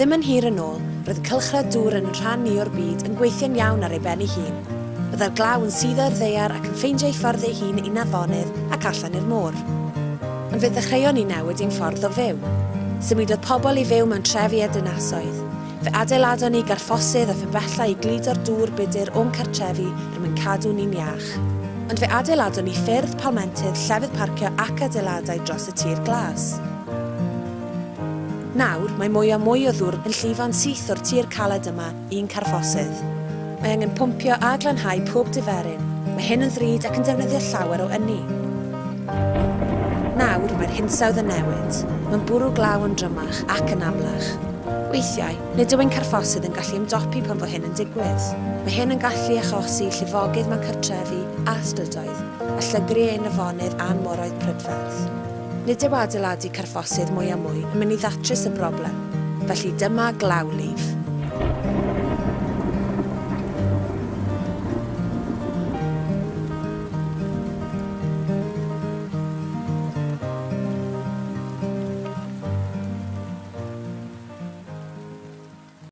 Ddim yn hir yn ôl, roedd y cylchred dŵr yn yn rhan ni o'r byd yn gweithio'n iawn ar ei ben ei hun. Byddai'r glaw yn suddo i'r ddaear ac yn ffeindio ei ffordd ei hun i'n afonydd ac allan i'r môr. Ond fe ddechreuon ni newid ein ffordd o fyw. Symudodd pobl i fyw mewn trefi a dinasoedd. Fe adeiladon ni garffosydd a phibellau i gludo'r dŵr budr o'n cartrefi er mwyn cadw ni'n iach. Ond fe adeiladon ni ffyrdd, palmentydd, llefydd parcio ac adeiladau dros y tir glas. Nawr, mae mwy a mwy o ddŵr yn llifo'n syth o'r tir caled yma i'n carffosydd. Mae angen pwmpio a glanhau pob diferyn. Mae hyn yn ddrud ac yn defnyddio llawer o ynni. Nawr, mae'r hinsawdd yn newid. Mae'n bwrw glaw yn drymach ac yn amlach. Weithiau, nid yw ein carffosydd yn gallu ymdopi pan fo hyn yn digwydd. Mae hyn yn gallu achosi llifogydd mewn cartrefi a strydoedd, a llygru ein afonydd a'n moroedd prydferth. Nid yw adeiladu carffosydd mwy a mwy yn mynd i ddatrys y broblem, felly dyma glawlif.